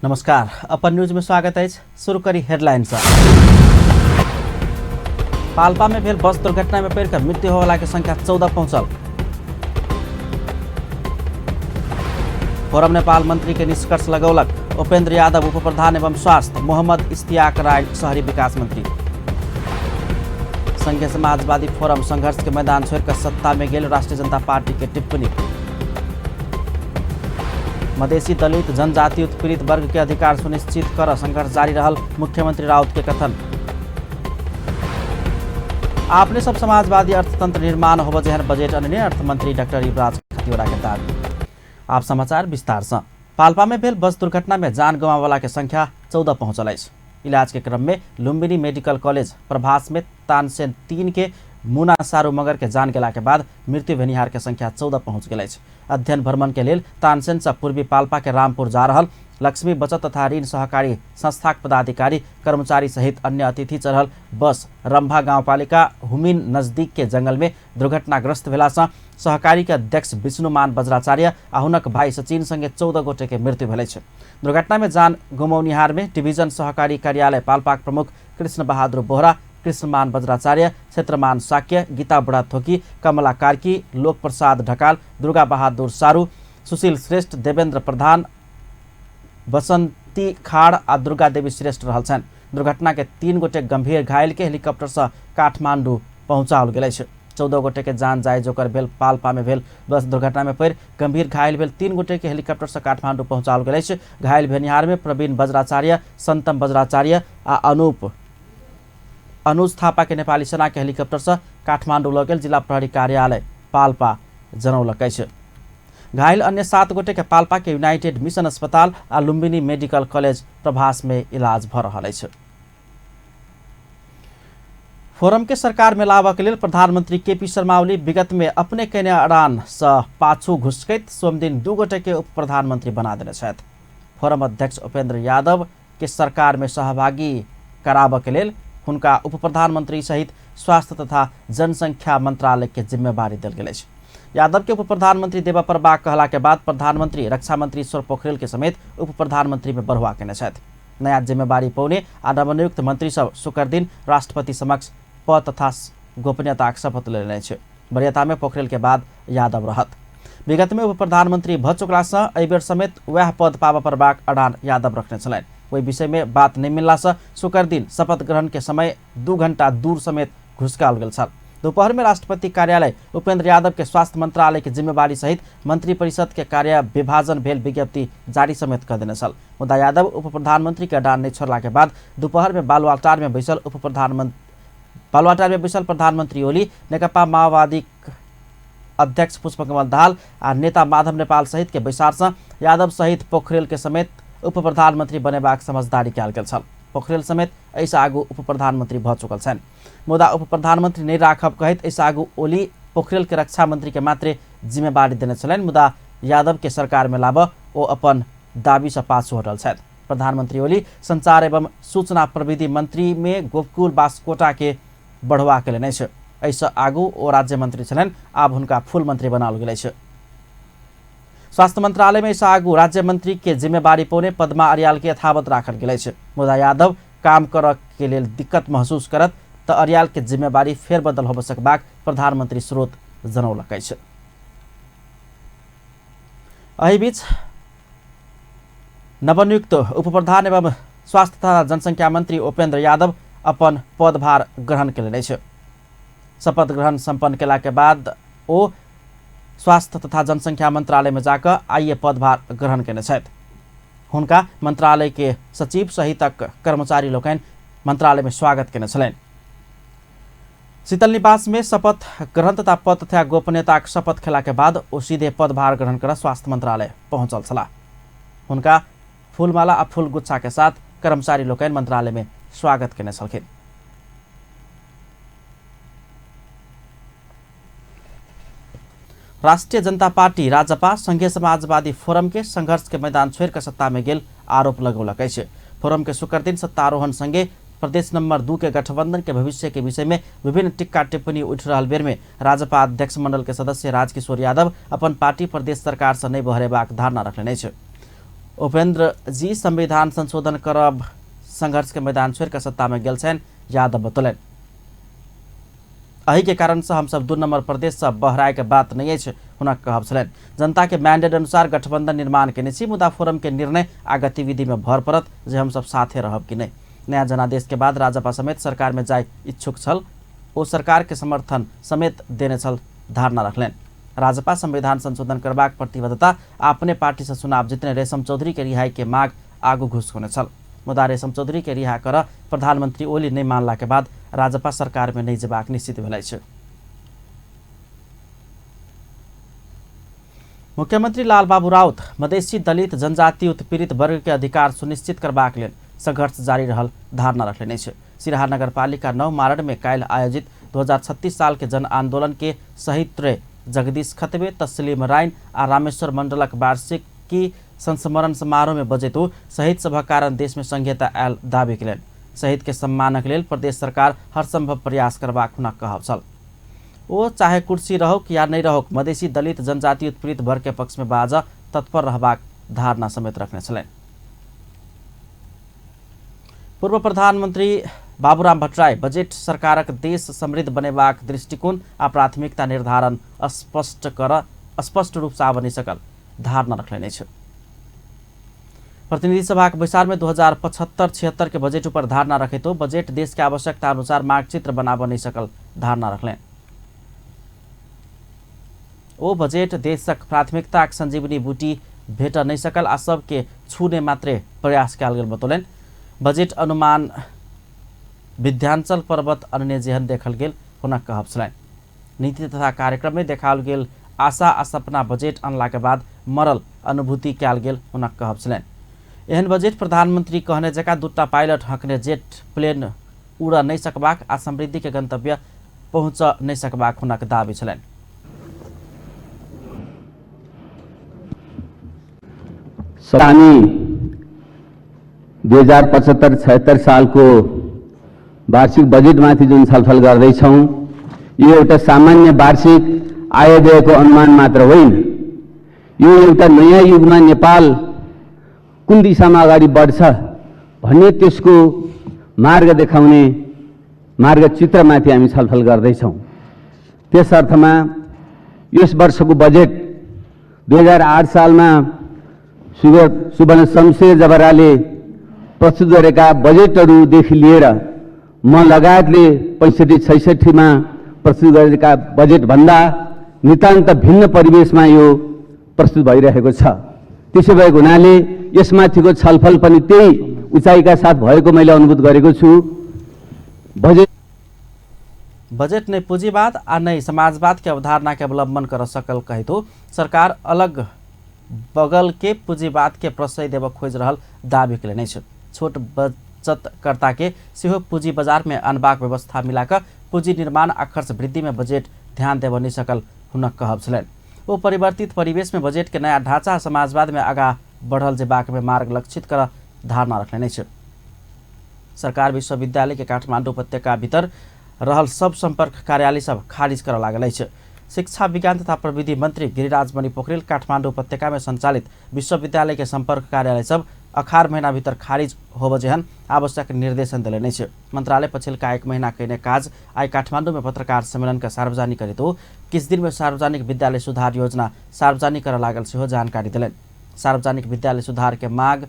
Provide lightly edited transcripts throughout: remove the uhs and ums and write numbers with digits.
नमस्कार, अपन न्यूज में स्वागत है। शुरू करी हेडलाइन से। पाल्पा में भेल बस दुर्घटना में पड़िकर मृत्यु होवला के संख्या 14 पहुंचल। फोरम नेपाल मंत्री के निष्कर्ष लगौलक। उपेंद्र यादव उप प्रधान एवं स्वास्थ्य, मोहम्मद इश्तियाक राय शहरी विकास मंत्री। संघीय समाजवादी फोरम संघर्ष के मैदान छोड़कर सत्ता में गेल राष्ट्रीय जनता पार्टी के टिप्पणी। मधेसी दलित जनजाति उत्पीड़ित वर्ग के अधिकार सुनिश्चित कर संघर्ष जारी रहल मुख्यमंत्री राउत के कथन। आपने सब समाजवादी अर्थतंत्र निर्माण होब जेहन बजट अनने अर्थमंत्री डाक्टर युवराज खतिवड़ा के दावी। आप समाचार विस्तार से। पाल्पा में भेल बस दुर्घटना में जान गंवावला के संख्या 14 पहुंचल अछि। इलाज के क्रम में लुम्बिनी मेडिकल कॉलेज प्रभास में तानसेन 3 के मुना सारू मगर के जान गेला के बाद मृत्यु भेनिहार के संख्या 14 पहुंच गेल अछि। अध्ययन भ्रमण के लेल तानसेन से पूर्वी पाल्पा के रामपुर जा रहल लक्ष्मी बचत तथा ऋण सहकारी संस्थाक पदाधिकारी कर्मचारी सहित अन्य अतिथि चढ़ल बस रंभा गाउँपालिका हुमिन नजदीक के जंगल में दुर्घटनाग्रस्त भेला से सहकारी के अध्यक्ष विष्णुमान बज्राचार्य आ हुनक भाई सचिन संगे 14 गोटे के मृत्यु भेल अछि। दुर्घटना में जान गुमौनिहार में डिवीजन सहकारी कार्यालय पाल्पाक प्रमुख कृष्ण बहादुर बोहरा, कृष्णमान बज्राचार्य, क्षेत्रमान साक्य, गीता बुढाथोकी, कमला कार्की, लोक प्रसाद ढकाल, दुर्गा बहादुर सारू, सुशील श्रेष्ठ, देवेंद्र प्रधान, बसंती खाड़ आ दुर्गा देवी श्रेष्ठ रहल छनि। दुर्घटना के 3 गोटे गंभीर घायल के हेलीकॉप्टर से काठमांडू पहुंचाओल गेल अछि। 14 गोटे के जान जाय जोकर भेल पाल्पा में भेल बस दुर्घटना में पड़ि गंभीर घायल भेल 3 गोटे के हेलीकॉप्टर से काठमांडू पहुंचाओल गेल अछि। घायल भेनिहार में प्रवीण बज्राचार्य, संतम बज्राचार्य आ अनुज थापा के नेपाली सेना के हेलीकॉप्टर से काठमांडू लऽ गेल जिला प्रहरी कार्यालय पाल्पा जनौलक अछि। घायल अन्य 7 गोटे के पाल्पा के यूनाइटेड मिशन अस्पताल आ लुम्बिनी मेडिकल कॉलेज प्रभास में इलाज भऽ रहल अछि। फोरम के सरकार में लाबऽ के लेल प्रधानमंत्री केपी शर्मा ओली विगत में अपने केने अड़ान से पाछू घुसकैत सोमदिन 2 गोटे के उप प्रधानमंत्री बना देने छथि। फोरम अध्यक्ष उपेंद्र यादव के सरकार में सहभागी कराबऽ के लेल हुनका उप प्रधानमंत्री सहित स्वास्थ्य तथा जनसंख्या मंत्रालय के जिम्मेवारी देल गेल अछि। यादव के उप प्रधानमंत्री देबऽ पड़बाक कहला के बाद प्रधानमंत्री रक्षा मंत्री ईश्वर पोखरेल के समेत उप प्रधानमंत्री में बढ़ुआ केने छथि। नया जिम्मेवारी पौने आ नवनियुक्त मंत्री सब शुक्र दिन राष्ट्रपति समक्ष पद तथा गोपनीयताक शपथ लेने अछि। वरीयता में पोखरेल के बाद यादव रहत। विगत में उप प्रधानमंत्री भ चुकला से एहि बेर समेत वएह पद पाबऽ पड़बाक अड़ान यादव रखने छलनि। ओहि विषय में बात नहीं मिलला से शुक्र दिन शपथ ग्रहण के समय 2 घंटा दूर समेत घुसकाओल गेल छल। दोपहर में राष्ट्रपति कार्यालय उपेंद्र यादव के स्वास्थ्य मंत्रालय के जिम्मेवारी सहित मंत्री परिषद के कार्य विभाजन भेल विज्ञप्ति जारी समेत कऽ देने छल। मुदा यादव उप प्रधानमंत्री के अडान नहीं छोड़ला के बाद दोपहर में बालुवाटार में बैसल उप प्रधानमंत्री बालुवाटार में बैसल प्रधानमंत्री ओली नेकपा माओवादी अध्यक्ष पुष्पकमल दाहाल आ नेता माधव नेपाल सहित के बैसार से यादव सहित पोखरेल के समेत उप प्रधानमंत्री बनेबाक समझदारी कयल गेल छल। पोखरेल समेत एहिसँ आगू उप प्रधानमंत्री भऽ चुकल छनि। मुदा उप प्रधानमंत्री नहि राखब कहैत एहिसँ आगू ओली पोखरेल के रक्षा मंत्री के मात्रे जिम्मेवारी देने छलनि। मुदा यादव के सरकार में लाबऽ ओ अपन दावी से पाछू हटल छथि। प्रधानमंत्री ओली संचार एवं सूचना प्रविधि मंत्री में गोकुल बास्कोटा के बढ़ुआ के लेने अछि। एहिसँ आगू ओ राज्य मंत्री छलनि, आब हुनका फुल मंत्री बनाओल गेल अछि। स्वास्थ्य मंत्रालय में एहिसँ आगू राज्य मंत्री के जिम्मेवारी पौने पद्मा अर्याल के यथावत राखल गेल अछि। मुदा यादव काम करऽ के लेल दिक्कत महसूस करत तऽ अर्याल के जिम्मेवारी फेरबदल होबऽ सकबाक प्रधानमंत्री स्रोत जनौलक अछि। एहि बीच नवनियुक्त उप प्रधान एवं स्वास्थ्य तथा जनसंख्या मंत्री उपेंद्र यादव अपन पदभार ग्रहण केलनि अछि। शपथ ग्रहण संपन्न केला के बाद ओ स्वास्थ्य तथा जनसंख्या मंत्रालय में जाकऽ आइए पदभार ग्रहण केने छथि। हुनका मंत्रालय के सचिव सहितक कर्मचारी लोकनि मंत्रालय में स्वागत केने छलनि। शीतल निवास में शपथ ग्रहण तथा पद तथा गोपनीयताक शपथ खेला के बाद ओ सीधे पदभार ग्रहण कर स्वास्थ्य मंत्रालय पहुंचल छलाह। हुनका फूलमाला आ फूल गुच्छा के साथ कर्मचारी लोकनि मंत्रालय में स्वागत केने छलखिन। राष्ट्रीय जनता पार्टी राजपा संघीय समाजवादी फोरम के संघर्ष के मैदान छोड़िकऽ सत्ता में गेल आरोप लगौलक अछि। फोरम के शुक्र दिन सत्तारोहण संगे प्रदेश नंबर 2 के गठबंधन के भविष्य के विषय में विभिन्न टिक्का टिप्पणी उठि रहल बेर में राजपा अध्यक्ष मंडल के सदस्य राजकिशोर यादव अपन पार्टी प्रदेश सरकार से नहीं बहरेबाक धारणा रखलनि अछि। उपेंद्र जी संविधान संशोधन करब संघर्ष के मैदान छोड़ के सत्ता में गेल छनि, यादव बतौलनि। एहि के कारण से हम सब 2 नंबर प्रदेश से बहराए के बात नहीं अछि, हुनक कहब छलनि। जनता के मैंडेट अनुसार गठबंधन निर्माण केने छी, मुदा फोरम के निर्णय आ गतिविधि में भर पड़त जे हम सब साथे रहब कि नहीं। नया जनादेश के बाद राजपा समेत सरकार में जाय इच्छुक छल, ओ सरकार के समर्थन समेत देने छल धारणा रखलनि। राजपा संविधान संशोधन करबाक प्रतिबद्धता अपने पार्टी से चुनाव जितने रेशम चौधरी के रिहाई के मांग आगू घुसकोने छल, मुदा रेशम चौधरी के रिहा कर प्रधानमंत्री ओली नहीं मानला के बाद राजपा सरकार में नहीं जेबाक निश्चित भेल अछि। मुख्यमंत्री लालबाबू राउत मधेसी दलित जनजाति उत्पीड़ित वर्ग के अधिकार सुनिश्चित करबाक लेल संघर्ष जारी रहल धारणा रखलनि अछि। सिराहा नगरपालिका 9 मारण में काल्हि आयोजित 2036 साल के जन आंदोलन के शहीद त्रय जगदीश खतबे, तस्लीम राइन आ रामेश्वर मंडलक वार्षिकी संस्मरण समारोह में बजैत ओ शहीद सभक कारण देश में संघीयता आयल दावी केलनि। शहीद के सम्मानक लेल प्रदेश सरकार हर संभव प्रयास करबाक हुनक कहब छल। ओ चाहे कुर्सी रहोक या नहीं रहोक, मधेसी दलित जनजाति उत्पीड़ित वर्ग के पक्ष में बाजऽ तत्पर रहबाक धारणा समेत रखने छलनि। पूर्व प्रधानमंत्री बाबूराम भट्टराई बजट सरकारक देश समृद्ध बनेबाक दृष्टिकोण आ प्राथमिकता निर्धारण स्पष्ट रूप से आबि नहि सकल धारणा रखलनि अछि। प्रतिनिधि सभाक बैसार में 2075-76 के बजट ऊपर धारणा रखैत बजट देश के आवश्यकता अनुसार मानचित्र बनाबऽ नहि सकल धारणा रखलनि। ओ बजट देशक प्राथमिकताक संजीवनी बूटी भेट नहि सकल आ सबके छूने मात्रे प्रयास कयल गेल बतौलनि। बजट अनुमान विंध्याचल पर्वत अनने जेहन देखल गेल हुनक कहब छलनि। नीति तथा कार्यक्रम में देखाओल गेल आशा आ सपना बजट अनला के बाद मरल अनुभूति कयल गेल हुनक कहब छलनि। एहन बजट प्रधानमंत्री कहने जकाँ 2टा पायलट हकने जेट प्लेन उड़ नहि सकबाक आ समृद्धि के गंतव्य पहुँच नहि सकबाक हुनक दावी छलनि। हामी 2075-76 सालको वार्षिक बजेटमाथि जुन छलफल गर्दैछौँ, यो एउटा सामान्य वार्षिक आय व्ययको अनुमान मात्र होइन। यो एउटा नयाँ युगमा नेपाल कुन दिशामा अगाडि बढ्छ भन्ने त्यसको मार्ग देखाउने मार्गचित्रमाथि हामी छलफल गर्दैछौँ। त्यस अर्थमा यस वर्षको बजेट 2008 सालमा सुवर्ण शमशेर जबराले प्रस्तुत गरेका बजेटहरूदेखि लिएर म लगायतले 65-66 प्रस्तुत गरेका बजेटभन्दा नितान्त भिन्न परिवेशमा यो प्रस्तुत भइरहेको छ। त्यसो भएको हुनाले यसमाथिको छलफल पनि त्यही उचाइका साथ भएको मैले अनुभूत गरेको छु। बजेट नै पूंजीवाद आ नै समाजवाद के अवधारणा के अवलंबन कर सकल कहितो सरकार अलग बगल के पूंजीवाद के प्रश्रय देव खोज रहल दावी केलनि अछि। छोट बचतकर्ता के सेहो पूंजी बाजार में अनबाक व्यवस्था मिलाकऽ पूंजी निर्माण आ खर्च वृद्धि में बजट ध्यान देब नहि सकल हुनक कहब छलनि। ओ परिवर्तित परिवेश में बजट के नया ढांचा समाजवाद में आगा बढ़ल जेबाक में मार्ग लक्षित कर धारणा रखलनि अछि। सरकार विश्वविद्यालय के काठमाडौँ उपत्यका भीतर रहल सब संपर्क कार्यालय सब खारिज कर लागल अछि। शिक्षा विज्ञान तथा प्रविधि मंत्री गिरिराज मणि पोखरेल काठमाडौँ उपत्यका में संचालित विश्वविद्यालय के संपर्क कार्यालय सब अखार महीना भीतर खारिज होब जेहन आवश्यक निर्देशन देलनि अछि। मंत्रालय पछिलका 1 महीना कयने काज आइ काठमाडौँ में पत्रकार सम्मेलन के सार्वजनिक करैत ओ किछु दिन में सार्वजनिक विद्यालय सुधार योजना सार्वजनिक कर लागल सेहो जानकारी देलनि। सार्वजनिक विद्यालय सुधार के माग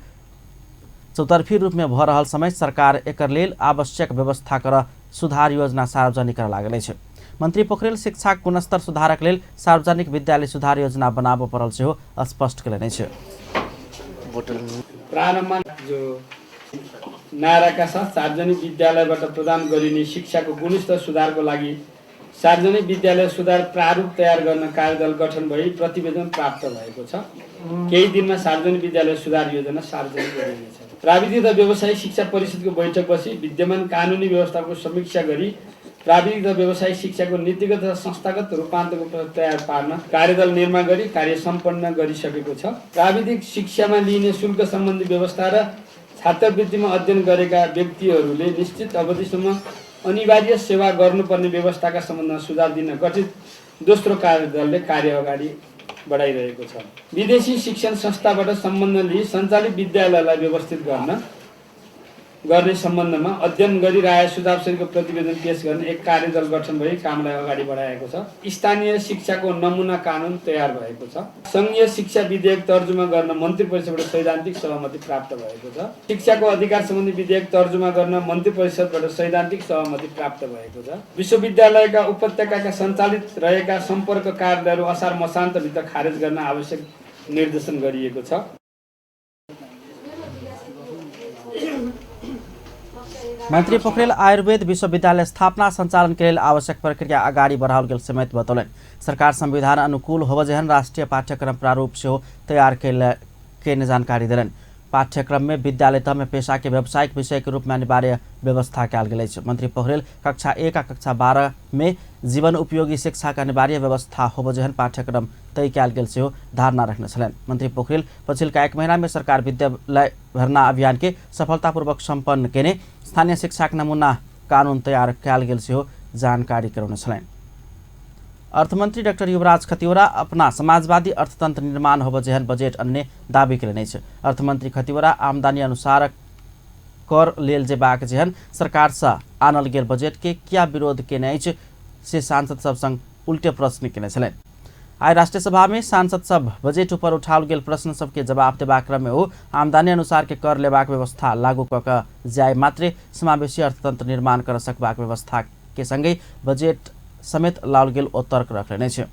चौतर्फी रूप में भऽ रहल समय सरकार एकर लेल आवश्यक व्यवस्था कर सुधार योजना सार्वजनिक कर लागल अछि। मंत्री पोखरेल शिक्षाक गुणस्तर सुधारक लेल सार्वजनिक विद्यालय सुधार योजना बनाबऽ पड़ल सेहो स्पष्ट केलनि अछि। प्रारम्भमा जो नाराका साथ सार्वजनिक विद्यालयबाट प्रदान गरिने शिक्षाको गुणस्तर सुधारको लागि सार्वजनिक विद्यालय सुधार प्रारूप तयार गर्न कार्यदल गठन भई प्रतिवेदन प्राप्त भएको छ। केही दिनमा सार्वजनिक विद्यालय सुधार योजना सार्वजनिक गरिनेछ। प्राविधिक तथा व्यावसायिक शिक्षा परिषदको बैठक बसी विद्यमान कानुनी व्यवस्थाको समीक्षा गरी प्राविधिक तथा व्यावसायिक शिक्षाको नीतिगत तथा संस्थागत रूपान्तरको तयार पार्न कार्यदल निर्माण गरी कार्य सम्पन्न गरिसकेको छ। प्राविधिक शिक्षामा लिइने शुल्क सम्बन्धी व्यवस्था र छात्रवृत्तिमा अध्ययन गरेका व्यक्तिहरूले निश्चित अवधिसम्म अनिवार्य सेवा गर्नुपर्ने व्यवस्थाका सम्बन्धमा सुझाव दिन गठित दोस्रो कार्यदलले कार्य अगाडि बढाइरहेको छ। विदेशी शिक्षण संस्थाबाट सम्बन्ध लिई सञ्चालित विद्यालयलाई व्यवस्थित गर्ने सम्बन्धमा अध्ययन गरी राय सुझावसहितको प्रतिवेदन पेश गर्ने एक कार्यदल गठन भई कामलाई अगाडि बढाएको छ। स्थानीय शिक्षाको नमुना कानुन तयार भएको छ। सङ्घीय शिक्षा विधेयक तर्जुमा गर्न मन्त्री परिषदबाट सैद्धान्तिक सहमति प्राप्त भएको छ। शिक्षाको अधिकार सम्बन्धी विधेयक तर्जुमा गर्न मन्त्री परिषदबाट सैद्धान्तिक सहमति प्राप्त भएको छ। विश्वविद्यालयका उपत्यकाका सञ्चालित रहेका सम्पर्क कार्यालयहरू असार मसान्तभित्र खारेज गर्न आवश्यक निर्देशन गरिएको छ। मंत्री पोखरेल आयुर्वेद विश्वविद्यालय स्थापना संचालन के लेल आवश्यक प्रक्रिया अगाडि बढ़ाओल गेल समेत बतौलनि। सरकार संविधान अनुकूल होबय जेहन राष्ट्रीय पाठ्यक्रम प्रारूप सेहो तैयार केने जानकारी देलनि। पाठ्यक्रम में विद्यालय तह में पेशा के व्यावसायिक विषय के रूप में अनिवार्य व्यवस्था कयल गेल अछि। मंत्री पोखरेल कक्षा 1 आ कक्षा 12 में जीवन उपयोगी शिक्षा के अनिवार्य व्यवस्था होबय जेहन पाठ्यक्रम तय कयल गेल सेहो धारणा रखने छलनि। मंत्री पोखरेल पछिलका 1 महीना में सरकार विद्यालय भर्ना अभियान के सफलतापूर्वक सम्पन्न केने स्थानीय शिक्षाक नमूना कानून तैयार कयल गेल सेहो जानकारी करौने छलनि। अर्थमंत्री डाक्टर युवराज खतिवड़ा अपना समाजवादी अर्थतंत्र निर्माण होबय जेहन बजट अनने दावी केलनि अछि। अर्थमंत्री खतिवड़ा आमदनी अनुसार कर लेल जेबाक जेहन सरकार सँ आनल गेल बजट के किया विरोध केने अछि से सांसद सब संग उल्टे प्रश्न केने छलनि। आइ राष्ट्रीय सभा में सांसद सब बजट ऊपर उठाओल गेल प्रश्न सबके जवाब देबाक क्रम में ओ आमदनी अनुसार के कर लेबाक व्यवस्था लागू कऽ कऽ जाय मात्रे समावेशी अर्थतंत्र निर्माण कर सकबाक व्यवस्था के संगहि बजट समेत लाओल गेल ओ तर्क रखलनि अछि।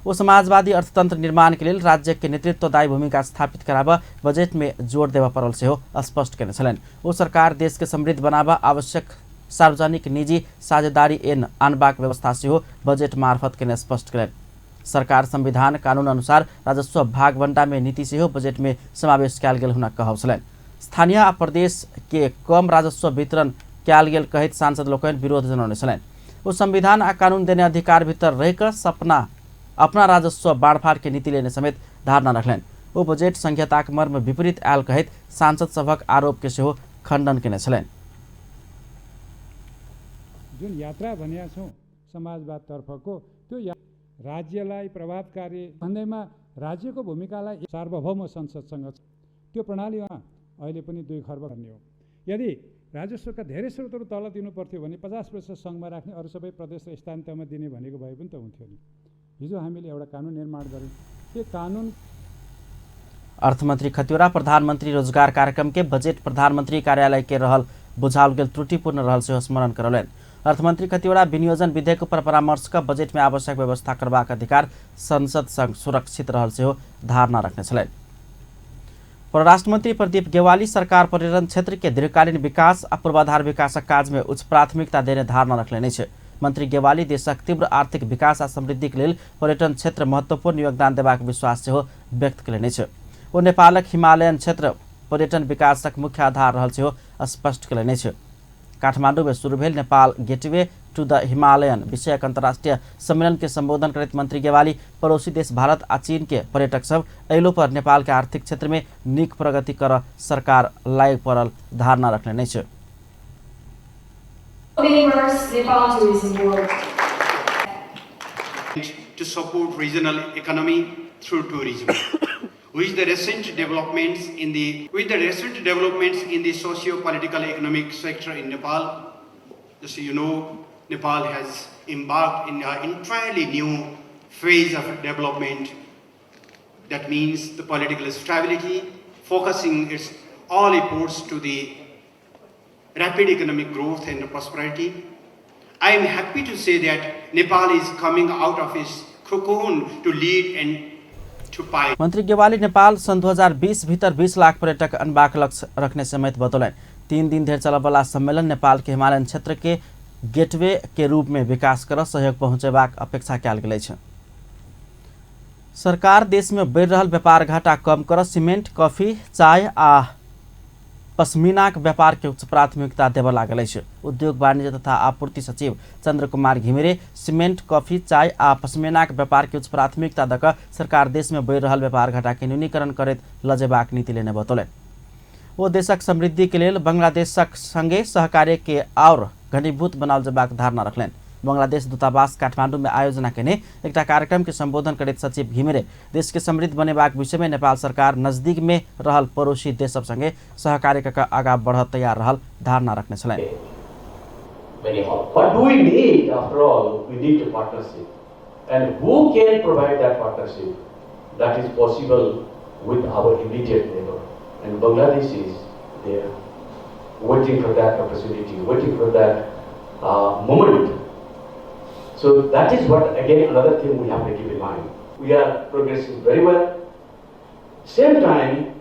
ओ समाजवादी अर्थतंत्र निर्माण के लेल राज्य के नेतृत्वदायी भूमिका स्थापित कराबऽ बजट में जोर देबऽ पड़ल सेहो स्पष्ट केने छलनि। ओ सरकार देश के समृद्ध बनाबऽ आवश्यक सार्वजनिक निजी साझेदारी एन आनबाक व्यवस्था सेहो बजट मार्फत केने स्पष्ट केलनि। सरकार संविधान कानून अनुसार राजस्व भागवंडा में नीति सेहो बजट में समावेश कयल गेल हुनक कहब छलनि। स्थानीय आ प्रदेश के कम राजस्व वितरण कयल गेल कहैत सांसद लोकनि विरोध जनौने छलनि। ओ संविधान आ कानून देने अधिकार भीतर रहिकऽ सपना अपना राजस्व बाँड़फाड़ के नीति लेने समेत धारणा रखलनि। ओ बजट संहिताक मर्म विपरीत आयल कहैत सांसद सभक आरोप के सेहो खंडन केने छलनि। जुन यात्रा भनेका छौँ समाजवादतर्फको, त्यो राज्यलाई प्रभावकारी भन्दैमा राज्यको भूमिकालाई सार्वभौम संसदसँग त्यो प्रणालीमा अहिले पनि 2 खर्ब गर्ने हो। यदि राजस्वका धेरै स्रोतहरू तल दिनु पर्थ्यो भने 50% सङ्घमा राख्ने, अरू सबै प्रदेश र स्थानीय तहमा दिने भनेको भए पनि त हुन्थ्यो नि। हिजो हामीले एउटा कानुन निर्माण गऱ्यौँ, त्यो कानुन। अर्थमंत्री खतिवड़ा प्रधानमंत्री रोजगार कार्यक्रम के बजट प्रधानमंत्री कार्यालय के रहल बुझाओल गेल त्रुटिपूर्ण रहल सेहो स्मरण करौलनि। अर्थमंत्री खतिवड़ा विनियोजन विधेयक पर परामर्श कऽ बजट में आवश्यक व्यवस्था करबाक अधिकार संसद संग सुरक्षित रहल सेहो धारणा रखने छलनि। परराष्ट्र मंत्री प्रदीप गेवाली सरकार पर्यटन क्षेत्र के दीर्घकालीन विकास आ पूर्वाधार विकासक काज में उच्च प्राथमिकता देने धारणा रखलनि अछि। मंत्री गेवाली देशक तीव्र आर्थिक विकास आ समृद्धि के लेल पर्यटन क्षेत्र महत्वपूर्ण योगदान देबाक विश्वास सेहो व्यक्त केलनि अछि। ओ नेपालक हिमालयन क्षेत्र पर्यटन विकासक मुख्य आधार रहल सेहो स्पष्ट केलनि अछि। काठमांडू में शुरू भेल Nepal gateway to the Himalayan विषयक अंतर्राष्ट्रीय सम्मेलन के संबोधन करैत मंत्री गेवाली पड़ोसी देश भारत आ चीन के पर्यटक सब अयलो पर नेपाल के आर्थिक क्षेत्र में नीक प्रगति कर सरकार लागि पड़ल धारणा रखलनि अछि। To support regional economy through tourism. With the recent developments in the socio-political economic sector in Nepal, just so you know, Nepal has embarked in an entirely new phase of development. That means the political stability, focusing its all efforts to the rapid economic growth and prosperity. I am happy to say that Nepal is coming out of its cocoon to lead and मंत्री गेवाली नेपाल सन् 2020 भीतर 20 लाख पर्यटक अनबाक लक्ष्य रखने समेत बतौलनि। 3 दिन धरि चलयवला सम्मेलन नेपाल के हिमालयन क्षेत्र के गेटवे के रूप में विकास कर सहयोग पहुँचेबाक अपेक्षा कयल गेल अछि। सरकार देश में बढ़ि रहल व्यापार घाटा कम कर सीमेंट, कॉफी, चाय आ पश्मीनाक व्यापार के उच्च प्राथमिकता देबऽ लागल अछि। उद्योग वाणिज्य तथा आपूर्ति सचिव चंद्र कुमार घिमिरे सीमेंट, कॉफी, चाय आ पश्मीनाक व्यापार के उच्च प्राथमिकता दऽ कऽ सरकार देश में बढ़ि रहल व्यापार घाटा के न्यूनीकरण करैत लऽ जेबाक नीति लेने बतौलनि। ओ देशक समृद्धि के लेल बांग्लादेशक संगे सहकार्य के आओर घनीभूत बनाओल जेबाक धारणा रखलनि। बांग्लादेश दूतावास काठमांडू में आयोजना केने एकटा कार्यक्रम के संबोधन करैत सचिव घिमिरे देश के समृद्ध बनेबाक विषय में नेपाल सरकार नजदीक में रहल पड़ोसी देश सब संगे सहकार्य क आगा बढ़ तैयार रहल धारणा रखने छलनि। What do we need? After all, we need a partnership. And who can provide that partnership? That is possible with our immediate neighbor. And Bangladesh is there, waiting for that opportunity, waiting for that moment. So that is what, again, another thing we have to keep in mind. We are progressing very well. Same time,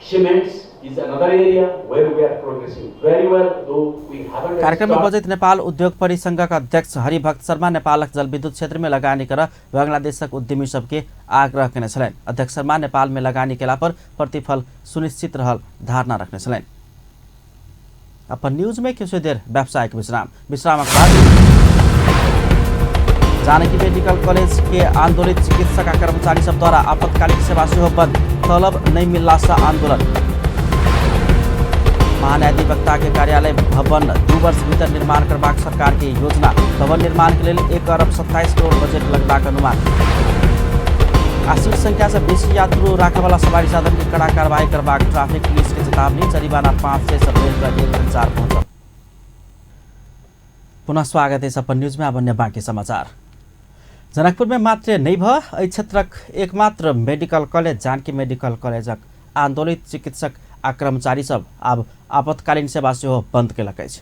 cements is another area where we are progressing very well, though we haven't कार्यक्रम में started. बजैत नेपाल उद्योग परिसंघक अध्यक्ष हरिभक्त शर्मा नेपालक जलविद्युत क्षेत्र में लगानी कर बांग्लादेशक उद्यमी सबके आग्रह केने छलनि। अध्यक्ष शर्मा नेपाल में लगानी केला पर प्रतिफल सुनिश्चित रहल धारणा रखने छलनि। अपन न्यूज में किछु देर व्यावसायिक विश्राम, विश्रामक बाद जानकी मेडिकल कॉलेज के आंदोलित चिकित्सक आ कर्मचारी सब द्वारा आपातकालीन सेवा सेहो बंद, तलब नहीं मिलला से आंदोलन। महान्यायाधिवक्ता के कार्यालय भवन 2 वर्ष भीतर निर्माण करबाक सरकार के योजना, भवन निर्माण के लेल 1 अरब 27 करोड़ बजट लगबाक अनुमान। आ सीट संख्या से बेसी यात्रु राखयवला सवारी साधन के कड़ा कार्रवाई करबाक ट्रैफिक पुलिस के चेतावनी, जरिमाना 500 से बढ़िकर 1000 पहुंचल। पुनः स्वागत है अपन न्यूज में। अब अन्य बाँकी समाचार। जनकपुर में मात्र नहीं भ एहि क्षेत्रक एकमात्र मेडिकल कॉलेज जानकी मेडिकल कॉलेजक आंदोलित चिकित्सक आ कर्मचारी सब आब आपातकालीन सेवा सेहो बंद केलक अछि।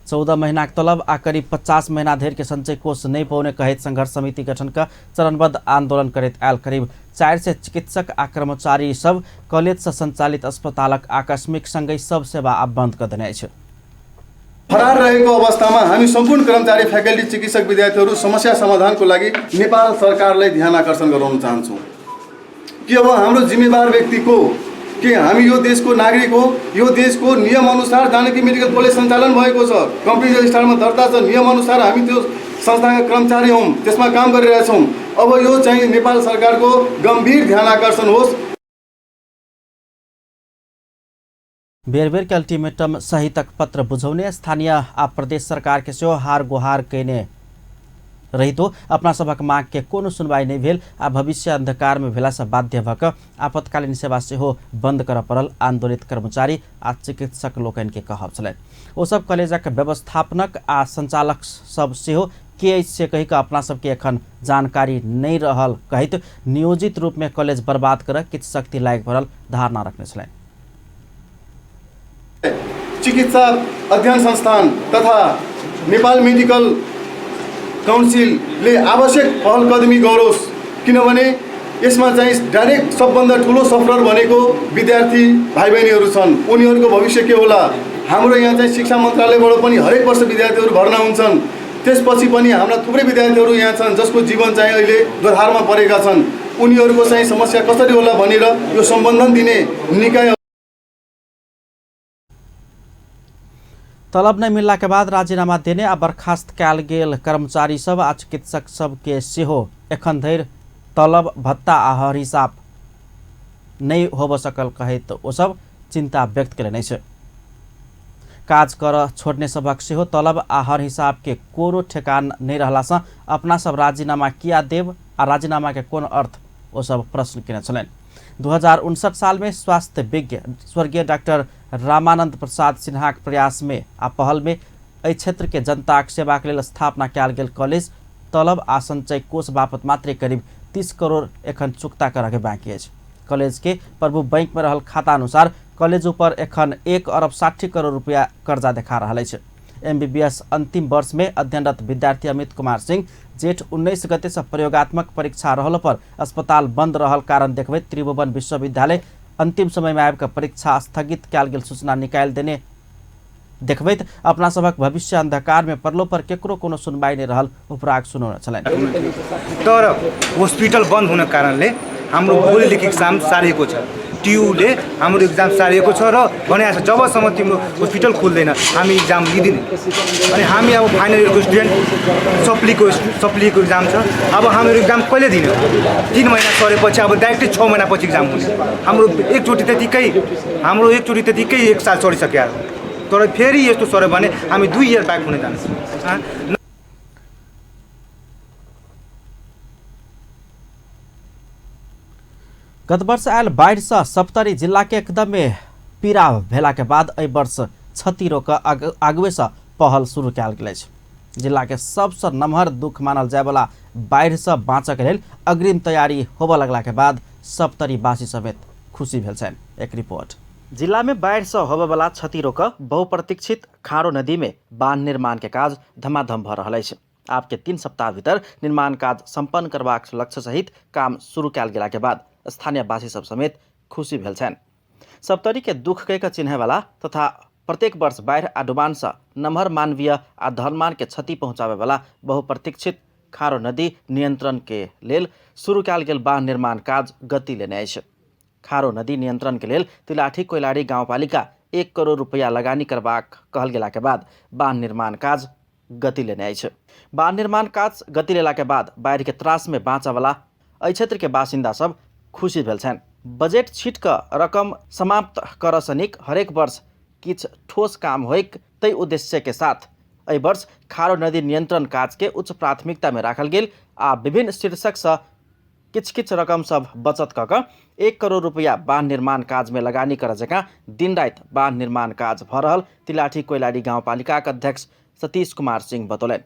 14 महीनाक तलब आ करीब 50 महीना धरि के संचय कोष नहीं पौने कहैत संघर्ष समिति गठन क चरणबद्ध आंदोलन करैत आयल करीब 400 चिकित्सक आ कर्मचारी सब कॉलेज से संचालित अस्पतालक आकस्मिक संगै सब सेवा आब बंद क देने अछि। फरार रहेको अवस्थामा हामी सम्पूर्ण कर्मचारी, फ्याकल्टी, चिकित्सक, विद्यार्थीहरू समस्या समाधानको लागि नेपाल सरकारलाई ध्यान आकर्षण गराउन चाहन्छौँ कि अब हाम्रो जिम्मेवार व्यक्तिको कि हामी यो देशको नागरिक हो, यो देशको नियम अनुसार जानकी मेडिकल कलेज सञ्चालन भएको छ, कम्पनी रजिस्ट्रारमा दर्ता छ, नियम अनुसार हामी त्यो संस्थाका कर्मचारी हौँ, त्यसमा काम गरिरहेछौँ। अब यो चाहिँ नेपाल सरकारको गम्भीर ध्यान आकर्षण होस्। बेर बेर के अल्टीमेटम सहितक पत्र बुझौने स्थानीय आ प्रदेश सरकार के सेहो हार गुहार कयने रहितो अपना सभक माग के कोनो सुनवाई नहीं भेल आ भविष्य अंधकार में भेला से बाध्य भऽ कऽ आपातकालीन सेवा सेहो बंद करऽ पड़ल आंदोलित कर्मचारी आ चिकित्सक लोकनि के कहब छलनि। ओ सब कॉलेजक व्यवस्थापनक आ संचालक सब सेहो के अछि से कहि कऽ अपना सबके एखन जानकारी नहीं रहल कहैत नियोजित रूप में कॉलेज बर्बाद करऽ किछु शक्ति लागि पड़ल धारणा रखने छलनि। चिकित्सा अध्ययन संस्थान तथा नेपाल मेडिकल काउन्सिलले आवश्यक पहल कदमी गरोस्, किनभने यसमा चाहिँ डाइरेक्ट सबभन्दा ठुलो सफरर भनेको विद्यार्थी भाइबहिनीहरू छन्, उनीहरूको भविष्य के होला। हाम्रो यहाँ चाहिँ शिक्षा मन्त्रालयबाट पनि हरेक वर्ष विद्यार्थीहरू भर्ना हुन्छन्, त्यसपछि पनि हाम्रा थुप्रै विद्यार्थीहरू यहाँ छन् जसको जीवन चाहिँ अहिले दोधारमा परेका छन्, उनीहरूको चाहिँ समस्या कसरी होला भनेर यो सम्बन्धन दिने निकाय। तलब नहीं मिलला के बाद राजीनामा देने आ बर्खास्त कयल गेल कर्मचारी सब आ चिकित्सक सब के सेहो एखन धरि तलब भत्ता आ हर हिसाब नहीं होबऽ सकल कहैत ओ सब चिंता व्यक्त केलनि अछि। काज कर छोड़ने सबक सेहो तलब आ हर हिसाब के कोनो ठेकान नहीं रहला सँ अपना सब राजीनामा किया देब आ राजीनामा के कोन अर्थ ओ सब प्रश्न केने छलनि। 2059 साल में स्वास्थ्य विज्ञ स्वर्गीय डॉक्टर रामानंद प्रसाद सिन्हाक प्रयास में आ पहल में एहि क्षेत्र के जनताक सेवाक लेल स्थापना कयल गेल कॉलेज तलब आ संचय कोष बापत मात्रे करीब 30 करोड़ एखन चुकता करऽ के बाँकी अछि। कॉलेज के प्रभु बैंक में रहल खाता अनुसार कॉलेज ऊपर एखन 1 अरब 60 करोड़ रुपया कर्जा देखा रहल अछि। एमबीबीएस अंतिम वर्ष में अध्ययनरत विद्यार्थी अमित कुमार सिंह जेठ 19 गते से प्रयोगात्मक परीक्षा रहल पर अस्पताल बंद रहल कारण देखबैत त्रिभुवन विश्वविद्यालय अंतिम समय में आबि कऽ परीक्षा स्थगित कयल गेल सूचना निकालि देने देखबैत अपना सभक भविष्य अंधकार में पड़लो पर केकरो कोनो सुनवाई नहीं रहल उपराग सुनौने छलनि। तर हस्पिटल बन्द हुन कारणले हाम्रो भोलिदेखि एक्जाम सारिएको छ, टियुले हाम्रो एक्जाम सारिएको छ र भनेको छ जबसम्म तिम्रो हस्पिटल खुल्दैन हामी एक्जाम लिँदैन। अनि हामी अब फाइनल इयरको स्टुडेन्ट, सप्लीको एक्जाम छ, अब हाम्रो एक्जाम कहिले दिने? 3 महिना सरेपछि अब डाइरेक्टली 6 महिनापछि एक्जाम हुने। हाम्रो एकचोटि त्यतिकै 1 साल सरिसक्यो। तर फेरि यस्तो सर्यो भने हामी 2 इयर ब्याक हुन जान्छौँ। गत वर्ष आयल बाढ़ से सप्तरी जिला के एकदमे पीड़ा भेला के बाद एहि वर्ष क्षति रोक आगुए से पहल शुरू कयल गेल अछि। जिला के सबसे नमहर दुख मानल जायवला बाढ़ से बाँचऽ के लेल अग्रिम तैयारी होबऽ लगला के बाद सप्तरी वासी समेत खुशी भेल छनि। एक रिपोर्ट। जिला में बाढ़ से होबयवला क्षति रोक बहुप्रतीक्षित खारो नदी में बांध निर्माण के काज धमाधम भऽ रहल अछि। आपके 3 सप्ताह भीतर निर्माण काज सम्पन्न करबाक लक्ष्य सहित काम शुरू कयल गेला के बाद स्थानीय वासी सब समेत खुशी भेल छनि। सप्तरी के दुख कहि कऽ चिन्हयवला तथा प्रत्येक वर्ष बाढ़ि आ डुबान से नमहर मानवीय आ धनमान के क्षति पहुँचाबयवला बहुप्रतीक्षित खारो नदी नियंत्रण के लेल शुरू कयल गेल बांध निर्माण काज गति लेने अछि। खारो नदी नियंत्रण के लेल तिलाठी कोइलाड़ी गाउँपालिका 1 करोड़ रुपैआ लगानी करबाक कहल गेला के बाद बांध निर्माण काज गति लेने अछि। बांध निर्माण काज गति लेला के बाद बाढ़ि के त्रास में बाँचऽवला एहि क्षेत्र के बासिन्दा सब खुशी भेल छनि। बजट छिट कऽ रकम समाप्त करऽ सँ नीक हरेक वर्ष किछु ठोस काम होइक तै उद्देश्य के साथ एहि वर्ष खारो नदी नियंत्रण काज के उच्च प्राथमिकता में राखल गेल आ विभिन्न शीर्षक सँ किछु किछु रकम सब बचत कऽ कऽ 1 करोड़ रुपैआ बांध निर्माण काज में लगानी करऽ जकाँ दिन राति बांध निर्माण काज भऽ रहल तिलाठी कोइलाड़ी गाउँपालिकाक अध्यक्ष सतीश कुमार सिंह बतौलनि।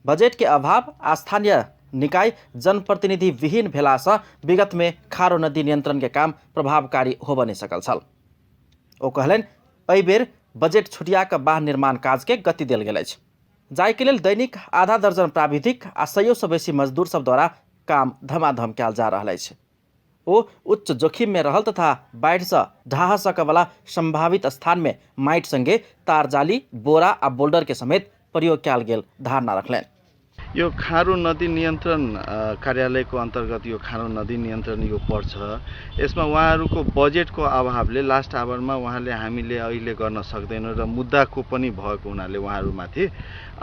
बजट के अभाव आ स्थानीय निकाय जनप्रतिनिधि विहीन भेलासँ विगत में खारो नदी नियंत्रण के काम प्रभावकारी होबऽ नहि सकल छल। ओ कहलनि एहि बेर बजट छुटिया कऽ बांध निर्माण काज के गति देल गेल अछि, जाहिके लेल दैनिक आधा दर्जन प्राविधिक आ 100 सँ बेसी मजदूर सब द्वारा काम धमाधम कयल जा रहल अछि। ओ उच्च जोखिम में रहल तथा बाढ़ि सँ ढाह सकऽवला संभावित स्थान में माटि संगे तार जाली, बोरा आ बोल्डर के समेत प्रयोग कयल गेल धारणा रखलनि। यो खारो नदी नियन्त्रण कार्यालयको अन्तर्गत यो खारो नदी नियन्त्रण यो पर्छ। यसमा उहाँहरूको बजेटको अभावले लास्ट आवरमा उहाँले हामीले अहिले गर्न सक्दैनौँ र मुद्दाको पनि भएको हुनाले उहाँहरूमाथि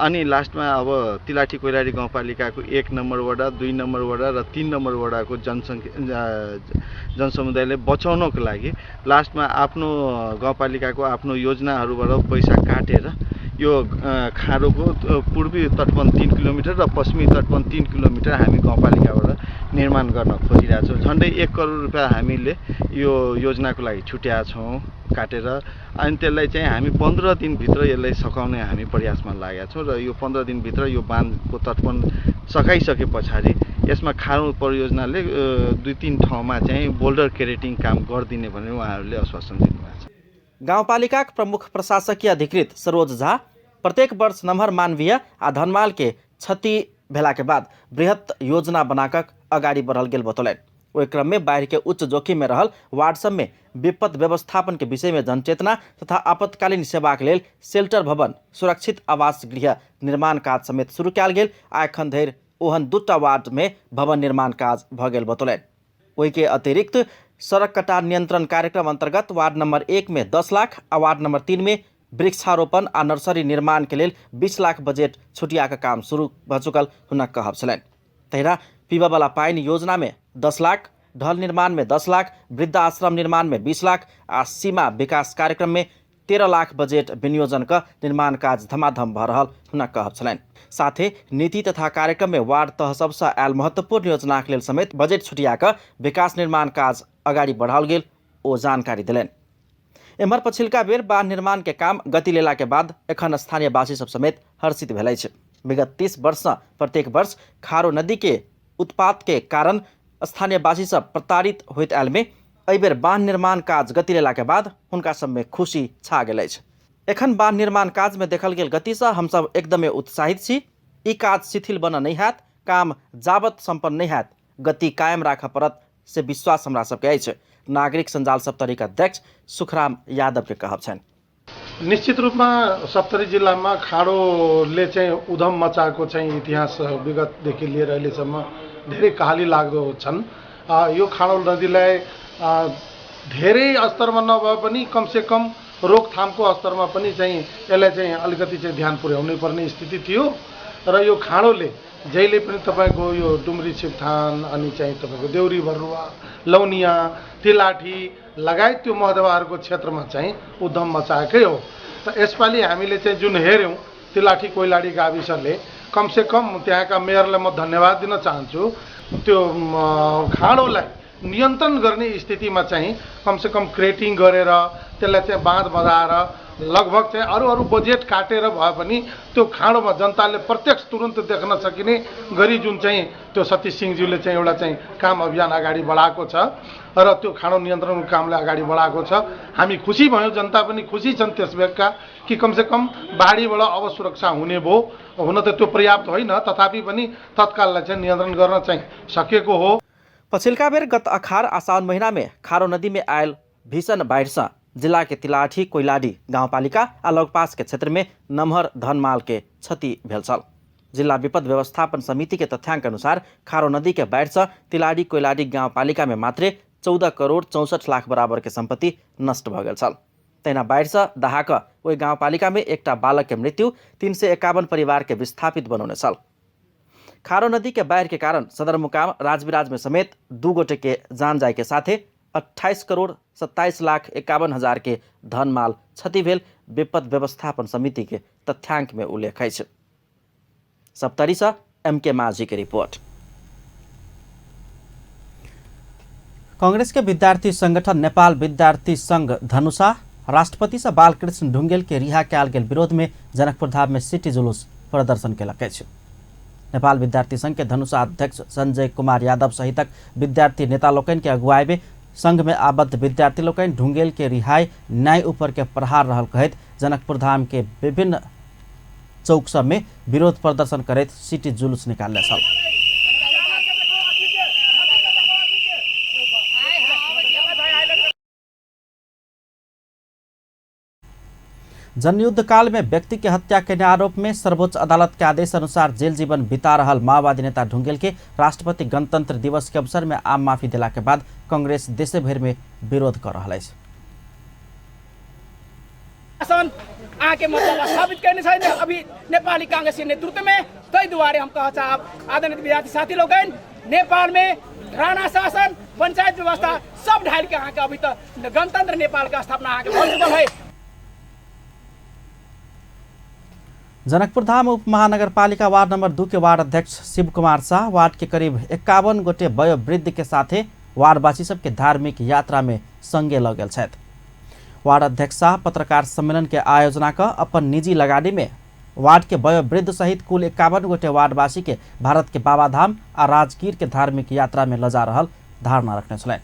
अनि लास्टमा अब तिलाठी कोइलाडी गाउँपालिकाको 1 नम्बर वडा, 2 नम्बर वडा र 3 नम्बर वडाको जनसङ्ख्या जनसमुदायले बचाउनको लागि लास्टमा आफ्नो गाउँपालिकाको आफ्नो योजनाहरूबाट पैसा काटेर यो खारोको पूर्वी तटबन्ध 3 किलोमिटर र पश्चिमी तटबन्ध 3 किलोमिटर हामी गाउँपालिकाबाट निर्माण गर्न खोजिरहेको छौँ। झन्डै 1 करोड रुपियाँ हामीले यो योजनाको लागि छुट्याएका छौँ काटेर, अनि त्यसलाई चाहिँ हामी 15 दिनभित्र यसलाई सकाउने हामी प्रयासमा लागेका छौँ र यो 15 दिनभित्र यो बाँधको तटबन्ध सकाइसके पछाडि यसमा खारो परियोजनाले 2-3 ठाउँमा चाहिँ बोल्डर क्रिएटिङ काम गरिदिने भनेर उहाँहरूले आश्वासन दिनुभएको छ। गाउँपालिकाक प्रमुख प्रशासकीय अधिकृत सरोज झा प्रत्येक वर्ष नमहर मानवीय आ धनमाल के क्षति भेला के बाद बृहत योजना बनाकर अगाडि बढ़ल गेल बतौलनि। ओहि क्रम में बाढ़ि के उच्च जोखिम में रहल वार्ड सब में विपद व्यवस्थापन के विषय में जनचेतना तथा आपतकालीन सेवा के लेल शेल्टर भवन, सुरक्षित आवास गृह निर्माण काज समेत शुरू कयल गेल आ एखन धरि ओहन 2 वार्ड में भवन निर्माण काज भऽ गेल बतौलनि। ओहि के अतिरिक्त सड़क कटान नियंत्रण कार्यक्रम अंतर्गत वार्ड नंबर 1 में 10 लाख आ वार्ड नंबर 3 में वृक्षारोपण आ नर्सरी निर्माण के लेल 20 लाख बजट छुटिया के काम शुरू भऽ चुकल हुनक कहब छलनि। तहिना पीबयवला पानि योजना में 10 लाख, ढल निर्माण में 10 लाख, वृद्धाश्रम निर्माण में 20 लाख आ सीमा विकास कार्यक्रम में 13 लाख बजट विनियोजन क निर्माण काज धमाधम भऽ रहल हुनक कहब छलनि। साथे नीति तथा कार्यक्रम में वार्ड तह सबसँ आयल महत्वपूर्ण योजनाक लेल समेत बजट छुटिया कऽ विकास निर्माण काज अगाडि बढ़ाओल गेल ओ जानकारी देलनि। एम्हर पछिलका बेर बांध निर्माण के काम गति लेला के बाद एखन स्थानीय वासी सब समेत हर्षित भेल अछि। विगत 30 वर्ष प्रत्येक वर्ष खारो नदी के उत्पात के कारण स्थानीय वासी सब प्रताड़ित होइत आयल में एहि बेर बांध निर्माण काज गति लेला के बाद हुनका सब में खुशी छा गेल अछि। एखन बांध निर्माण काज में देखल गेल गति से हमसब एकदमे उत्साहित छी। ई काज शिथिल बनऽ नहि हैत, काम जाबत सम्पन्न नहि हैत, गति कायम राखऽ पड़त से विश्वास हमरा सबके अछि। नागरिक सञ्जाल सप्तरीक अध्यक्ष सुखराम यादव के कहब छनि। निश्चित रूपमा सप्तरी जिल्लामा खाडोले चाहिँ उधम मचाएको चाहिँ इतिहास विगतदेखि लिएर अहिलेसम्म धेरै कहाली लाग्दो छन्। यो खाडो नदीलाई धेरै स्तरमा नभए पनि कमसेकम रोकथामको स्तरमा पनि चाहिँ यसलाई चाहिँ अलिकति चाहिँ ध्यान पुर्याउनै पर्ने स्थिति थियो। र यो खाँडोले जहिले पनि तपाईँको यो डुम्री छिपथान अनि चाहिँ तपाईँको देउरी भरुवा, लौनिया, तिलाठी लगायत त्यो महदवाहरूको क्षेत्रमा चाहिँ उद्धम मचाएकै हो। त यसपालि हामीले चाहिँ जुन हेऱ्यौँ तिलाठी कोइलाडी गाविसले कमसेकम त्यहाँका मेयरलाई म धन्यवाद दिन चाहन्छु, त्यो खाँडोलाई नियन्त्रण गर्ने स्थितिमा चाहिँ कमसेकम क्रेटिङ गरेर त्यसलाई चाहिँ बाँध बँधाएर लगभग चाहिँ अरू अरू बजेट काटेर भए पनि त्यो खाँडोमा जनताले प्रत्यक्ष तुरन्त देख्न सकिने गरी जुन चाहिँ त्यो सतीश सिंहज्यूले चाहिँ एउटा चाहिँ काम अभियान अगाडि बढाएको छ र त्यो खाँडो नियन्त्रणको कामलाई अगाडि बढाएको छ। हामी खुसी भयौँ, जनता पनि खुसी छन् त्यस बेलका कि कमसेकम बाढीबाट अब सुरक्षा हुने भयो। हुन त त्यो पर्याप्त होइन, तथापि पनि तत्काललाई चाहिँ नियन्त्रण गर्न चाहिँ सकिएको हो। पछिल्का बेर गत अखार आसावन महीना में खारो नदी में आयल भीषण बाढ़ से जिला के तिलाठी कोइलाडी गाउँपालिका आ लगपास के क्षेत्र में नमहर धनमाल के क्षति भेल छल। जिला विपद व्यवस्थापन समिति के तथ्यांक अनुसार खारो नदी के बाढ़ से तिलाठी कोइलाडी गाउँपालिका में मात्रे 14 करोड़ 64 लाख बराबर के संपत्ति नष्ट भ गेल छल। तहिना बाढ़ से दहाक ओहि गाउँपालिका में एकटा बालक के मृत्यु, 351 परिवार के विस्थापित बनौने छल। खारो नदी के बाढ़ के कारण सदरमुकाम राजविराज में समेत 2 गोटे के जान जाय के साथे 28 करोड़ 27 लाख 51 हजार के धनमाल क्षति भेल विपद व्यवस्थापन समिति के तथ्यांक में उल्लेख अछि। सप्तरी से एम के माझी के रिपोर्ट। कांग्रेस के विद्यार्थी संगठन नेपाल विद्यार्थी संघ धनुषा राष्ट्रपति से बालकृष्ण ढुंगेल के रिहा कयल गेल विरोध में जनकपुर धाम में सिटी जुलूस प्रदर्शन केलक अछि। नेपाल विद्यार्थी संघ के धनुषा अध्यक्ष संजय कुमार यादव सहितक विद्यार्थी नेता लोकनि के अगुवाई में संघ में आबद्ध विद्यार्थी लोकनि ढुंगेल के रिहाई न्याय ऊपर के प्रहार रहल कहैत जनकपुर धाम के विभिन्न चौक सब में विरोध प्रदर्शन करैत सिटी जुलूस निकालने छल। जनयुद्ध काल में व्यक्ति के हत्या के आरोप में सर्वोच्च अदालत के आदेश अनुसार जेल जीवन बिता रहल माओवादी नेता ढुंगेल के राष्ट्रपति गणतंत्र दिवस के अवसर में आम माफी दिला के बाद कांग्रेस देशे भर में विरोध कर रहा है। आके मतलब स्थापित करने छैन अभी नेपाली कांग्रेस के नेतृत्व में, तै दुआरे हम कह चाहब आदरणीय विद्यार्थी साथी लोगन, नेपाल में राणा शासन पंचायत व्यवस्था सब ढाल के अहाँ के अभी त गणतंत्र नेपाल का स्थापना अहाँ के भऽ चुकल है। जनकपुर धाम उप महानगरपालिका वार्ड नंबर 2 के वार्ड अध्यक्ष शिव कुमार शाह वार्ड के करीब 51 गोटे वयोवृद्ध के साथे वार्डवासी सबके धार्मिक यात्रा में संगे लऽ गेल छथि। वार्ड अध्यक्ष शाह पत्रकार सम्मेलन के आयोजना क अपन निजी लगानी में वार्ड के वयोवृद्ध सहित कुल 51 गोटे वार्डवासी के भारत के बाबाधाम आ राजगीर के धार्मिक यात्रा में लऽ जा रहल धारणा रखने छलनि।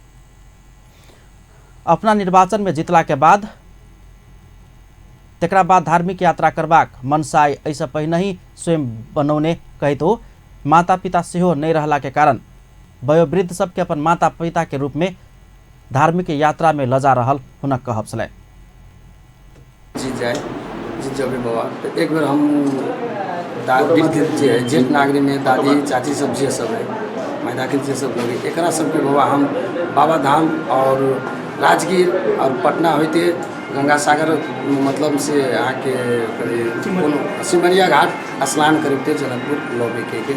अपना निर्वाचन में जीतला के बाद तकरा बाद धार्मिक यात्रा करबाक मनसाय एहिसँ पहिने ही स्वयं बनौने कहितो माता पिता सेहो नहि रहला के कारण वयोवृद्ध सबके अपन माता पिता के रूप में धार्मिक यात्रा में लऽ जा रहल हुनक कहब छलनि। जीत जाए जीत जबे बाबा तो एक बेर हम वृद्ध जे है जेठ नागरी में दादी चाची सब जे सब है मैदाकिल जे सब लोग एकरा सबके बाबा हम बाबा धाम और राजगीर और पटना होते गंगा सागर मतलब से अहाँके कोनो सिमरिया घाट स्नान करते जनकपुर लबे के।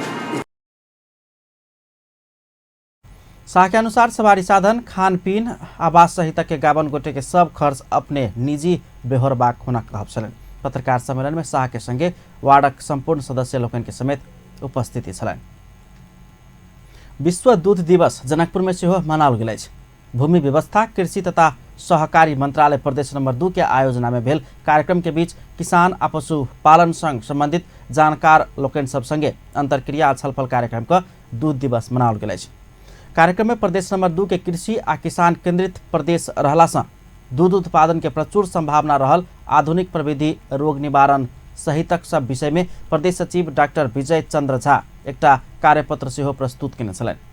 शाह के अनुसार सवारी साधन खान पीन आवास सहित के 51 गोटे के सब खर्च अपने निजी बेहोरबाक हुनक कहब छलनि। पत्रकार सम्मेलन में शाह के संगे वार्डक संपूर्ण सदस्य लोकनि के समेत उपस्थिति छलनि। विश्व दूध दिवस जनकपुर में सेहो मनाओल गेल अछि। भूमि व्यवस्था कृषि तथा सहकारी मंत्रालय प्रदेश नंबर 2 के आयोजना में भेल कार्यक्रम के बीच किसान आ पशुपालन संग संबंधित जानकार लोकनि सब संगे अंतर्क्रिया छलफल कार्यक्रम क दूध दिवस मनाओल गेल अछि। कार्यक्रम में प्रदेश नंबर 2 के कृषि आ किसान केंद्रित प्रदेश रहला से दूध उत्पादन के प्रचुर संभावना रहल आधुनिक प्रविधि रोग निवारण सहितक सब विषय में प्रदेश सचिव डॉक्टर विजय चंद्र झा एकटा कार्यपत्र सेहो प्रस्तुत केने छलनि।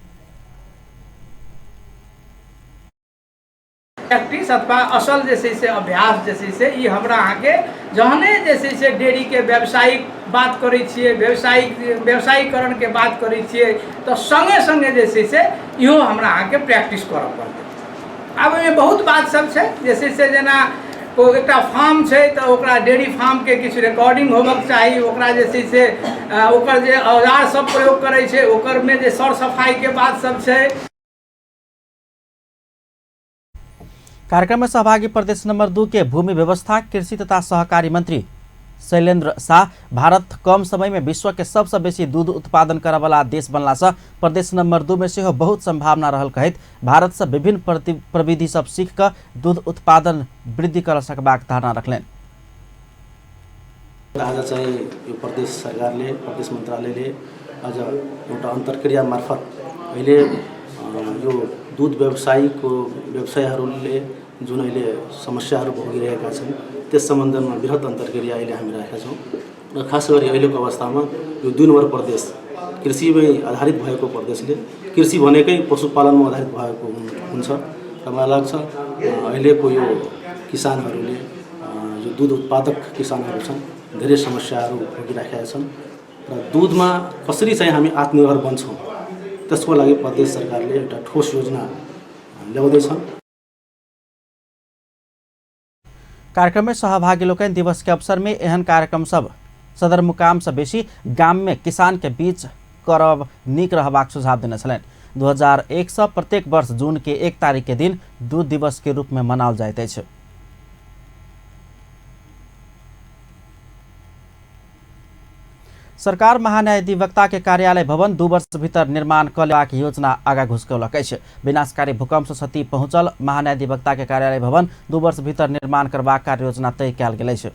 प्रैक्टिस अथवा असल जे छै से अभ्यास जे छै से ई हमरा अहाँके जहने जे छै से डेयरीके व्यावसायिक बात करै छियै, व्यावसायीकरणके बात करै छियै तऽ सङ्गे सङ्गे जे छै से इहो हमरा अहाँके प्रैक्टिस करऽ पड़तै। आब ओहिमे बहुत बात सब छै जे छै से जेना ओ एकटा फार्म छै तऽ ओकरा डेयरी फार्मके किछु रिकॉर्डिंग होबक चाही, ओकरा जे छै से ओकर जे औजार सब प्रयोग करै छै ओकरमे जे सर सफाइके बात सब छै। कार्यक्रम में सहभागी प्रदेश नंबर 2 के भूमि व्यवस्था कृषि तथा सहकारी मंत्री शैलेंद्र शाह भारत कम समय में विश्व के सबसे बेसी दूध उत्पादन करय वाला देश बनला से प्रदेश नंबर 2 में सेहो बहुत संभावना रहल कहैत भारत से विभिन्न प्रविधि सब सीख क दूध उत्पादन वृद्धि कर सकबाक धारणा रखलनि। आज चाहिँ यो प्रदेश सरकारले प्रदेश मन्त्रालयले आज एउटा अन्तर्क्रिया मार्फत अहिले यो दूध व्यवसायीको व्यवसायीहरूले जुन अहिले समस्याहरू भोगिरहेका छन् त्यस सम्बन्धमा बृहत अन्तर्क्रिया अहिले हामी राखेका छौँ र खास गरी अहिलेको अवस्थामा यो 2 नम्बर प्रदेश कृषिमै आधारित भएको प्रदेशले कृषि भनेकै पशुपालनमा आधारित भएको हुन्छ र मलाई लाग्छ अहिलेको यो किसानहरूले जो दूध उत्पादक किसानहरू छन् धेरै समस्याहरू भोगिराखेका छन् र दुधमा कसरी चाहिँ हामी आत्मनिर्भर बन्छौँ त्यसको लागि प्रदेश सरकारले एउटा ठोस योजना ल्याउँदैछन्। कार्यक्रम में सहभागी लोकनि दिवस के अवसर में एहन कार्यक्रम सब सदरमुकाम से बेसी गाम में किसान के बीच करब नीक रहबाक सुझाव देने छलनि। 2001 से प्रत्येक वर्ष जून के 1 तारीख के दिन दूध दिवस के रूप में मनाओल जाइत अछि। सरकार महान्यायाधिवक्ता के कार्यालय भवन 2 वर्ष भीतर निर्माण क लेबाक योजना आगा घुसकौलक अछि। विनाशकारी भूकंप से क्षति पहुंचल महान्यायाधिवक्ता के कार्यालय भवन 2 वर्ष भीतर निर्माण करबाक कार्ययोजना तय कयल गेल अछि।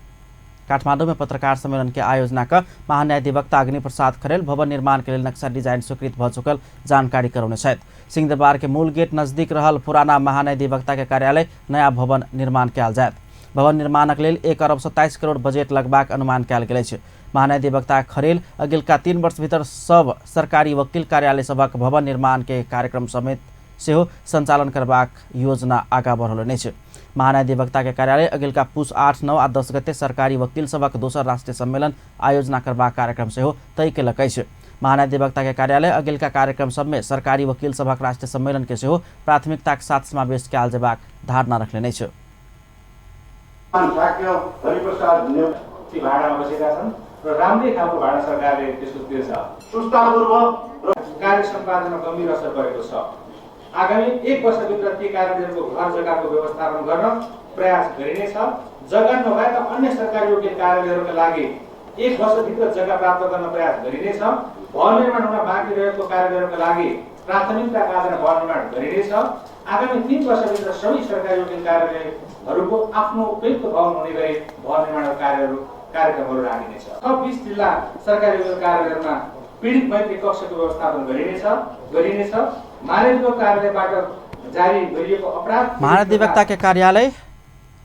काठमांडू में पत्रकार सम्मेलन के आयोजना क महान्यायाधिवक्ता अग्निप्रसाद खरेल भवन निर्माण के लेल नक्शा डिजाइन स्वीकृत भ चुकल जानकारी करौने छथि। सिंहदरबार के मूल गेट नजदीक रहल पुराना महान्यायाधिवक्ता के कार्यालय नया भवन निर्माण कयल जायत। भवन निर्माणक लेल 1 अरब 27 करोड़ बजट लगबाक अनुमान कयल गेल अछि। महान्यायाधिवक्ता खरेल अगिलका 3 वर्ष भीतर सब सरकारी वकील कार्यालय सभक भवन निर्माण के कार्यक्रम समेत सेहो संचालन करबाक योजना आगा बढ़ौलनि अछि। महान्यायाधिवक्ता के कार्यालय अगिलका पुस 8, 9 आ 10 गते सरकारी वकील सभक दोसर राष्ट्रीय सम्मेलन आयोजना करबाक कार्यक्रम सेहो तय केलक अछि। महान्यायाधिवक्ता के कार्यालय अगिलका कार्यक्रम सब में सरकारी वकील सभक राष्ट्रीय सम्मेलन के सेहो प्राथमिकता के साथ समावेश कयल जेबाक धारणा रखलनि अछि। भाडामा बसेका छन् र राम्रै खालको भाडा सरकारले त्यसको तिर्छ। सुस्तापूर्वक र कार्य सम्पादनमा गम्भीर असर परेको छ। आगामी 1 वर्षभित्र ती कार्यालयहरूको घर जग्गाको व्यवस्थापन गर्न प्रयास गरिनेछ। जग्गा नभएका अन्य सरकारी वकिल कार्यालयहरूका लागि 1 वर्षभित्र जग्गा प्राप्त गर्न प्रयास गरिनेछ। भवन निर्माण हुन बाँकी रहेको कार्यालयहरूका लागि प्राथमिकताका आधारमा भवन निर्माण गरिनेछ। आगामी 3 वर्षभित्र सबै सरकारी वकिल कार्यालयहरूको आफ्नो उपयुक्त भवन हुने गरी भवन निर्माणको कार्यक्रमहरू राखिनेछ। थप 20 जिल्ला सरकारी वकिल कार्यालयहरूमा पीडित मैत्री कक्षको व्यवस्थापन गरिनेछ। महाधिवक्ता कार्यालयबाट जारी गरिएको अपराध महाधिवक्ता के कार्यालय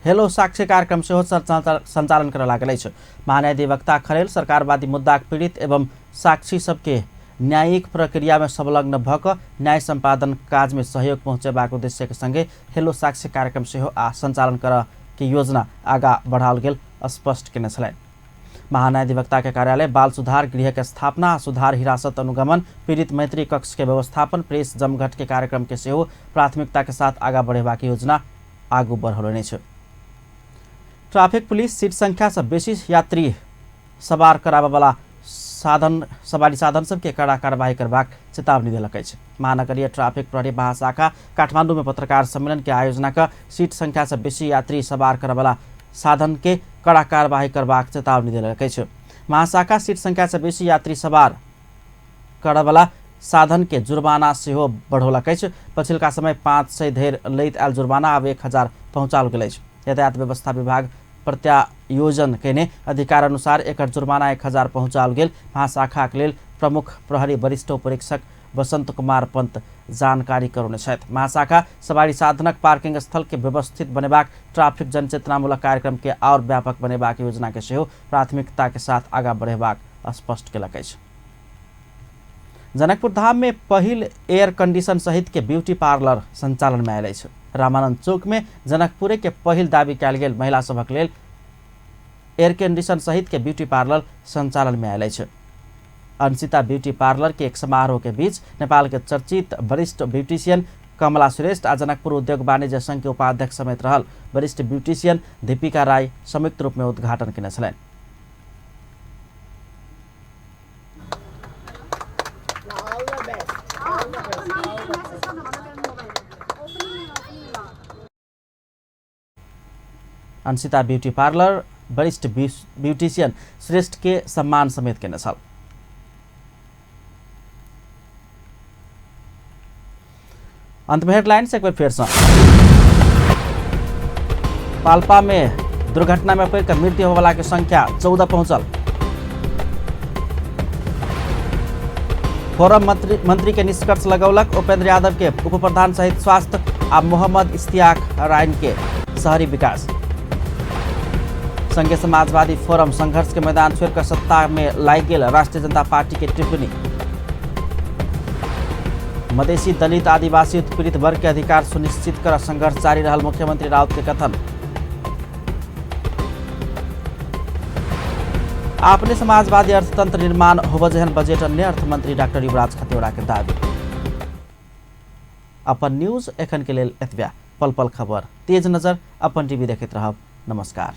हेलो साक्षी कार्यक्रम सेहो संचालन करय लागल अछि। महान्यायाधिवक्ता खरेल सरकारवादी मुद्दाक पीड़ित एवं साक्षी सबके न्यायिक प्रक्रिया में संलग्न भ क न्याय सम्पादन काज में सहयोग पहुँचेबाक उद्देश्य के संगे हेलो साक्षी कार्यक्रम सेहो आ संचालन करय के योजना आगा बढ़ाओल गेल स्पष्ट केने छलनि। महान्यायाधिवक्ता के कार्यालय बाल सुधार गृह के स्थापना, सुधार हिरासत अनुगमन, पीड़ित मैत्री कक्ष के व्यवस्थापन, प्रेस जमघट के कार्यक्रम के सेहो प्राथमिकता के साथ आगा बढ़ेबाक योजना आगू बढ़ौलनि अछि। ट्रैफिक पुलिस सीट संख्या से बेसी यात्री सवार कराबय वाला साधन सवारी साधन सबके कड़ा कार्रवाई करबाक चेतावनी देलक अछि। महानगरीय ट्रैफिक प्रहरी महाशाखा काठमांडू में पत्रकार सम्मेलन के आयोजना क सीट संख्या से बेसी यात्री सवार करय वाला साधन के कड़ा कार्रवाई करबाक चेतावनी देलक अछि। महाशाखा सीट संख्या से बेसी यात्री सवार करय वाला साधन के जुर्माना सेहो बढ़ौलक अछि। पछिलका समय 500 धरि लैत आयल जुर्माना आब 1000 पहुँचाओल गेल अछि। यातायात व्यवस्था विभाग प्रत्यायोजन केने अधिकार अनुसार एकर जुर्माना 1000 पहुँचाओल गेल महाशाखाक लेल प्रमुख प्रहरी वरिष्ठ उपरीक्षक बसंत कुमार पंत जानकारी करौने छथि। महाशाखा सवारी साधनक पार्किंग स्थल के व्यवस्थित बनेबाक, ट्रैफिक जनचेतनामूलक कार्यक्रम के और व्यापक बनेबाक योजना के सेहो प्राथमिकता के साथ आगा बढ़ेबाक स्पष्ट केलक अछि। जनकपुर धाम में पहिल एयर कंडीशन सहित के ब्यूटी पार्लर संचालन में आयल अछि। रामानंद चौक में जनकपुरे के पहिल दावी कयल गेल महिला सभक लेल एयर कंडीशन सहित के ब्यूटी पार्लर संचालन में आयल अछि। अंशिता ब्यूटी पार्लर के एक समारोह के बीच नेपाल के चर्चित वरिष्ठ ब्यूटिशियन कमला श्रेष्ठ आ जनकपुर उद्योग वाणिज्य संघ के उपाध्यक्ष समेत रहल वरिष्ठ ब्यूटिशियन दीपिका राय संयुक्त रूप में उद्घाटन केने छलनि। अंशिता ब्यूटी पार्लर वरिष्ठ ब्यूटिशियन श्रेष्ठ के सम्मान समेत केने छल। अंत में हेडलाइंस एक बेर फेर सँ। पाल्पा में दुर्घटना में पड़ि कऽ मृत्यु होबयवला के संख्या 14 पहुंचल। फोरम मंत्री के निष्कर्ष लगौलक उपेंद्र यादव के उप प्रधान सहित स्वास्थ्य आ मोहम्मद इश्तियाक राइन के शहरी विकास। संघीय समाजवादी फोरम संघर्ष के मैदान छोड़िकऽ सत्ता में लागि गेल राष्ट्रीय जनता पार्टी के टिप्पणी। मधेसी दलित आदिवासी उत्पीड़ित वर्ग के अधिकार सुनिश्चित कर संघर्ष जारी रहल मुख्यमंत्री राउत के कथन। अपने समाजवादी अर्थतंत्र निर्माण होब जेहन बजट अन्य अर्थमंत्री डॉक्टर युवराज खतिवड़ा के दावी। अपन न्यूज एखन के लेल एतबे। पल पल खबर तेज नजर अपन टीवी देखैत रहब। नमस्कार।